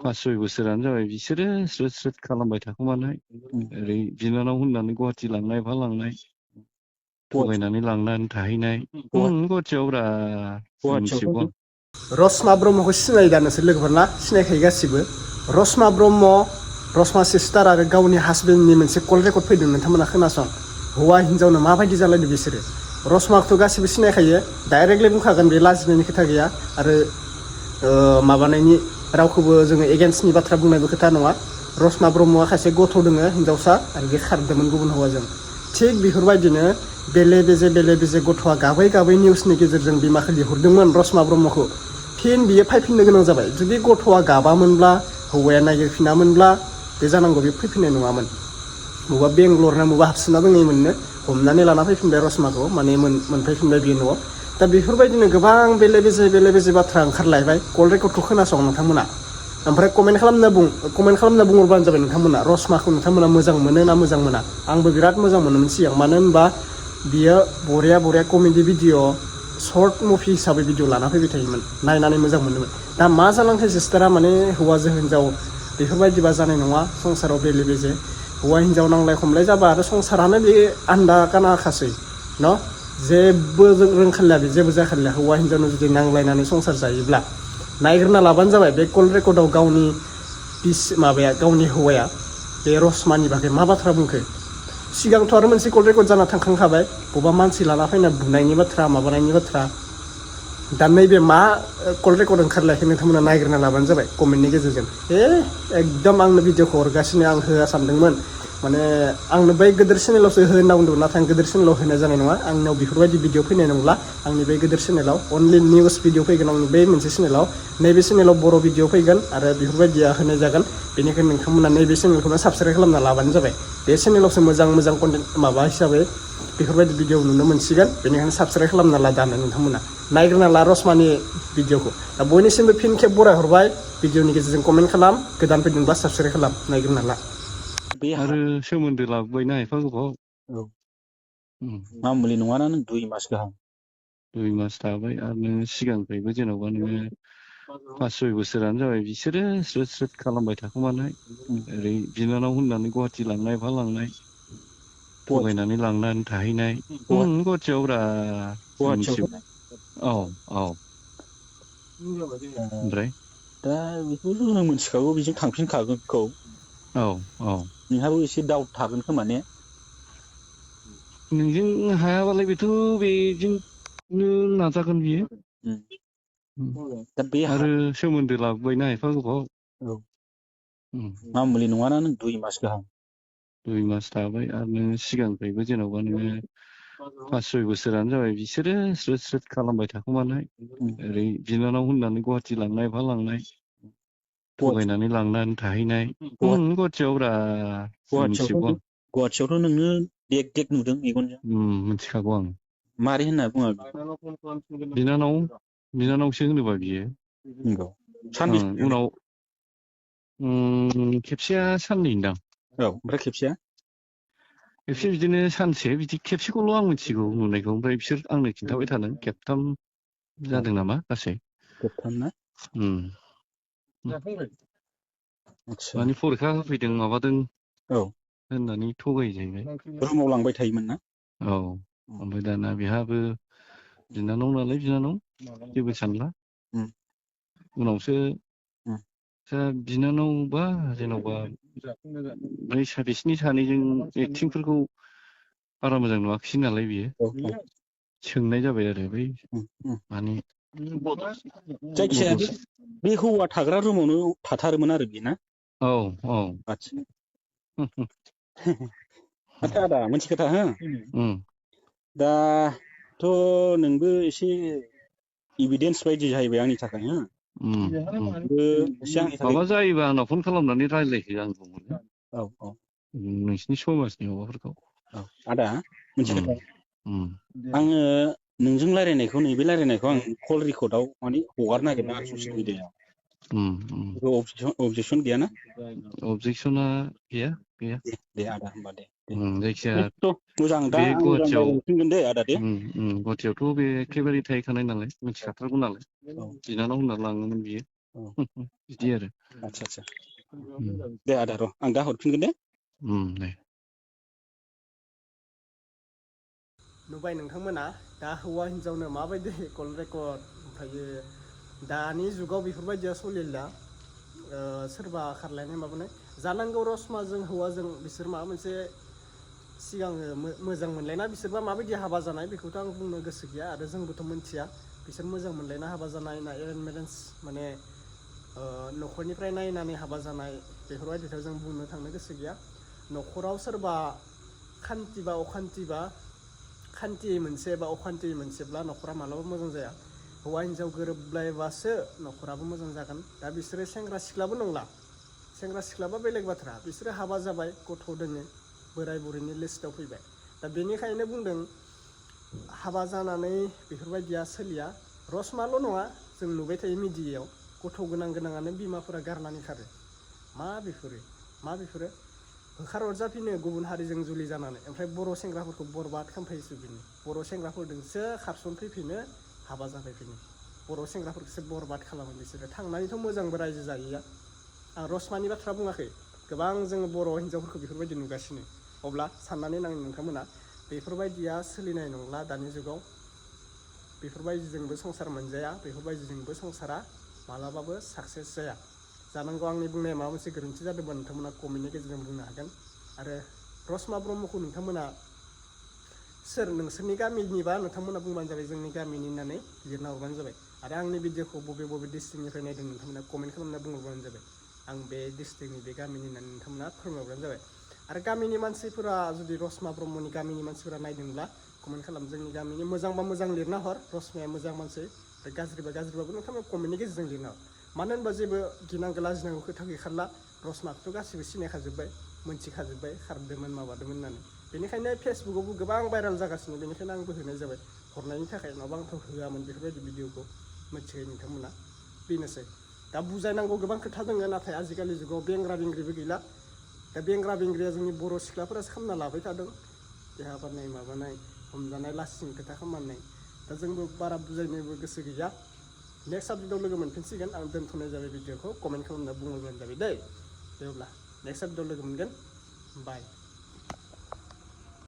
5-6 बोसोरानो जाबाय बिसोरो स्रोद स्रोद खालामबाय थाखोमानाय ओरै बिनानाव होननानै गुवाहाटि लांनाय बहा लांनाय थगायनानै लांनानै थाहैनाय गुवाहाटियाव ब्रा मिथिजोबगौ आं। रसमा ब्रह्मखौ सिनायो दा नोंसोर लोगोफोर ना सिनायखायो गासिबो रसमा ब्रह्म रसमा सिस्टार आरो गावनि हासबेन्डनि मोनसे कल रेकर्ड फैदों नोंथांमोना खोनासं हौवा हिन्जावनो माबायदि जालायदों बिसोरो रसमाखौथ' गासिबो सिनायखायो डाइरेक्टलि बुंखागोन बे लाजिनायनि खोथा गैया आरो माबानायनि रावखौबो जोङो एगेन्स्टनि बाथ्रा बुंनायबो खोथा नङा रसमा ब्रह्मआ खायसे गथ' दोङो हिन्जावसा आरो बे खारदोंमोन गुबुन हौवाजों थिग बेफोरबायदिनो बेले बेजे गथ'आ गाबै गाबै निउसनि गेजेरजों बिमाखौ लिंहरदोंमोन रसमा ब्रह्मखौ फिन बियो फैफिननो गोनां जाबाय जुदि गथ'आ गाबामोनब्ला हौवाया नागिरफिनामोनब्ला बे जानांगौ बे फैफिननाय नङामोन बबेबा बेंगलर ना बबेबा हाबसोना दङमोननो हमनानै लाना फैफिनबाय रसमाखौ माने मोनफैफिनबाय बियो न'आव दा बेफोरबायदिनो गोबां बेले बेजे बाथ्रा ओंखारलायबाय कल रेकर्डखौ खोनासं नोंथांमोना ओमफ्राय कमेन्ट खालामना बुंहरबानो जाबाय नोंथांमोना रसमाखौ नोंथांमोना मोजां मोनो ना मोजां मोना आंबो बिराद मोजां मोनोमोन सिगां मानो होनबा बियो बरिया कमेडि भिडिअ सर्ट मुभि हिसाबै भिडिअ लाना फैबाय थायोमोन नायनानै मोजां मोनोमोन दा मा जालांखो सिस्टारा माने हौवाजों हिन्जाव बेफोरबायदिबा जानाय नङा संसाराव बेले बेजे हौवा हिन्जाव नांलाय खमलाय जाबा आरो संसारानो बे आन्दा कानाखासै न' जेबो रोंखालिया बे जेबो जाखालिया हौवा हिन्जावनो जुदि नांलायनानै संसार जायोब्ला नायग्रोना लाबानो जाबाय बे कल रेकर्डआव गावनि गावनि हौवाया बे रसमानि बागै मा बाथ्रा बुंखो सिगांथ' आरो मोनसे कल रेकर्ड जाना थांखांखाबाय बबेबा मानसि लाना फैना बुनायनि बाथ्रा माबानायनि बाथ्रा दा नैबे मा कल रेकर्ड ओंखारलायखो नोंथांमोना नायग्रोना लाबानो जाबाय कमेन्टनि गेजेरजों एकदम आंनो भिडिअखौ हरगासिनो आं होआ सानदोंमोन माने आंनो बै गोदोर चेनेलावसो हो होनना बुंदोंमोन नाथाय आं गोदोर चेनेलाव होनाय जानाय नङा आंनाव बेफोरबायदि भिडिअ फैनाय नंला आंनि बे गोदोर चेनेलाव अनलि निउस भिडिअ फैगोन आंनि बै मोनसे चेनेलाव नैबे चेनेलाव बर' भिडिअ फैगोन आरो बेफोरबायदिया होनाय जागोन बेनिखायनो नोंथांमोना नैबे चेनेलखौनो साबसक्राइब खालामना लाबानो जाबाय बे चेनेलावसो मोजां कन्टेन्ट माबा हिसाबै बेफोरबायदि भिडिअ नुनो मोनसिगोन बेनिखायनो साबसक्राइब खालामना ला दानो नोंथांमोना नायग्रोना ला रसमानि भिडिअखौ दा बयनिसिमबो फिन खेब बरायहरबाय भिडिअनि गेजेरजों कमेन्ट खालाम गोदान फैदोंब्ला साबसक्राइब खालाम नायग्रोना ला आरो सोमोन्दो लाबोबायना एफा गोबाव मामुलि नङाना नों 2 मास गाहाम 2 मास थाबाय आरो नोङो सिगांनिफ्रायबो जेन'बा नोङो 5-6 बोसोरानो जाबाय बिसोरो स्रोद स्रोद खालामबाय थाखोमानाय ओरै बिनानाव होननानै गुवाहाटि लांनाय बहा लांनाय थगायनानै लांनानै थाहैनाय गुवाहाटियाव ब्रा मिथिजोबगौ औ ओमफ्राय दा बेखौथ' जों मिथिखागौ बेजों थांफिनखागोनखौ औ नोंहाबो एसे दाउट थागोन खोमा ने नोंजों हायाबालाय बेथ' बेजोंनो नाजागोन बियो दा बे आरो सोमोन्दो लाबोबायना एफा गोबाव मामुलि नङाना नों 2 मास गाहाम 2 मास थाबाय आरो नोङो सिगांनिफ्रायबो जेन'बा नोङो 5-6 बोसोरानो जाबाय बिसोरो स्रोद स्रोद खालामबाय थाखोमानाय ओरै बिनानाव होननानै गुवाहाटि लांनाय बहा लांनाय थगायनानै लांनानै थाहैनाय गुवाहाटियाव ब्रा मिथिजोबगौ आं गुवाहाटियावथ' नोंनो देग नुदों मेगनजों मिथिखागौ आं मारै होनना बुङो बिनानावसो होनोबा बियो नंगौ सानबेसे उनाव खेबसेया साननैदां ओमफ्राय खेबसे बिदिनो सानसे बिदि खेबसेखौल' आं मिथिगौ नुनायखौ ओमफ्राय बिसोर आंनो खिन्थाबाय थादों खेबथाम जादों नामा गासै खेबथाम ना माने फरिखा होफैदों माबादों होननानै थगायो जाहैबाय रुमाव लांबाय थायोमोन ना ओमफ्राय दाना बेहाबो बिनानाव नालाय बिनानाव जेबो सानला उनावसो बिनानावबा जेन'बा बिसिनि सानैजों एक्टिंफोरखौ बारा मोजां नुवाखिसै नालाय बियो सोंनाय जाबाय आरो बै माने जायखिजाया बे हौवा थाग्रा रुमावनो थाथारोमोन आरो बे ना आदसा आदा मोनसे खोथा दाथ' नोंबो एसे इभिडेन्स बायदि जाहैबाय आंनि थाखाय माबा जायोबा आंनाव फन खालामनानै रायज्लायहो आं बुंहरगोन औ नोंसिनि समाजनि माबाफोरखौ आदा मोनसे खोथा आङो नोंजों रायज्लायनायखौ नैबे रायज्लायनायखौ आं कल रेकर्डआव माने हगारनो नागिरदों आरो ससियेल मिडियायाव अबजेक्सन गैयाना अबजेक्सना गैया दे आदा होमबा दे जायखिजाया मोजां दा बे आं मोजां गुवाहाटियाव रायज्लायफिनगोन दे आदा दे गुवाहाटियावथ' बे एखेबारे थाहैखानाय नालाय मिथिखाथारगौ नालाय बिनानाव होनना लाङोमोन बियो बिदि आरो आदसा दे आदा र' आं दा हरफिनगोन दे दे नुबाय नोंथांमोना दा हौवा हिन्जावनो माबायदि कल रेकर्ड ओमफ्रायो दानि जुगाव बेफोरबायदिया सोलिला सोरबा खारलायनाय माबानाय जानांगौ रसमाजों हौवाजों बिसोर माबा मोनसे सिगाङो मोजां मोनलायना बिसोरबा माबायदि हाबा जानाय बेखौथ' आं बुंनो गोसो गैया आरो जोंबोथ' मोनथिया बिसोर मोजां मोनलायना हाबा जानाय ना एरेन्ज मेरेन्ज माने न'खरनिफ्राय नायनानै हाबा जानाय बेफोरबायदिखौ जों बुंनो थांनो गोसो गैया न'खराव सोरबा खान्थि बा अखान्थिबा खान्थि मोनसे बा अखान्थि मोनसेब्ला न'खरा मालाबा मोजां जाया हौवा हिन्जाव गोरोबलायबासो न'खराबो मोजां जागोन दा बिसोरो सेंग्रा सिख्लाबो नंला सेंग्रा सिख्लाबा बेलेग बाथ्रा बिसोरो हाबा जाबाय गथ' दोङो बोराय बुरैनि लिस्टआव फैबाय दा बेनिखायनो बुंदों हाबा जानानै बेफोरबायदिया सोलिया रसमाल' नङा जों नुबाय थायो मिडियायाव गथ' गोनाङानो बिमाफोरा गारनानै खारो मा बेफोरो होखारहरजाफिनो गुबुन हारिजों जुलि जानानै ओमफ्राय बर' सेंग्राफोरखौ बरबाद खालामफैजोबफिनो बर' सेंग्राफोरजोंसो खारसनफैफिनो हाबा जाफैफिनो बर' सेंग्राफोरखौसो बरबाद खालामो बिसोरो थांनानैथ' मोजांबो रायजो जाहैया आं रसमानि बाथ्रा बुङाखै गोबां जोङो बर' हिन्जावफोरखौ बेफोरबायदि नुगासिनो अब्ला साननानै नाय नोंथांमोना बेफोरबायदिया सोलिनाय नंला दानि जुगाव बेफोरबायदिजोंबो संसार मोनजाया बेफोरबायदिजोंबो संसारा मालाबाबो साक्सेस जाया जानांगौ आंनि बुंनाया माबा मोनसे गोरोन्थि जादोंबा नोंथांमोना कमेन्टनि गेजेरजों बुंनो हागोन आरो रसमा ब्रह्मखौ नोंथांमोना सोर नोंसोरनि गामिनिबा नोंथांमोना बुंबानो जाबाय जोंनि गामिनि होननानै लिरना हरबानो जाबाय आरो आंनि भिडिअखौ बबे डिस्ट्रिक्टनिफ्राय नायदों नोंथांमोना कमेन्ट खालामना बुंहरबानो जाबाय आं बे डिस्ट्रिक्टनि बे गामिनि होननानै नोंथांमोना फोरमायहरबानो जाबाय आरो गामिनि मानसिफोरा जुदि रसमा ब्रह्मनि गामिनि मानसिफोरा नायदोंब्ला कमेन्ट खालाम जोंनि गामिनि मोजांबा मोजां लिरना हर रसमाया मोजां मानसि ओमफ्राय गाज्रिबाबो नोंथांमोना कमेन्टनि गेजेरजों लिरना हर मानो होनबा जेबो गिनांगौ लाजिनांगौ खोथा गैखाला रसमाखौथ' गासिबो सिनायखाजोब्बाय मोनथिखाजोब्बाय खारदोंमोन माबादोंमोन होननानै बेनिखायनो फेसबुकआवबो गोबां भाइरेल जागासिनो बेनिखायनो आंबो होनाय जाबाय हरनायनि थाखाय नङाबा आंथ' होआमोन बेफोरबायदि भिडिअखौ मिथियो नोंथांमोना बेनोसै दा बुजायनांगौ गोबां खोथा दङ नाथाय आजिखालि जुगाव बेंग्रा बेंग्रिबो गैला दा बेंग्रा बेंग्रिया जोंनि बर' सिख्लाफोरासो खालामना लाबाय थादों देहा फारनाय माबानाय हमजानाय लासिं खोथा खालामनाय दा जोंबो बारा बुजायनोबो गोसो गैया नेक्स्ट आपडेटआव लोगो मोनफिनसिगोन आं दोनथ'नाय जाबाय भिडिअखौ कमेन्ट खालामना बुंहरबानो जाबाय दे अब्ला नेक्स्ट आपडेटआव लोगो मोनगोन बाय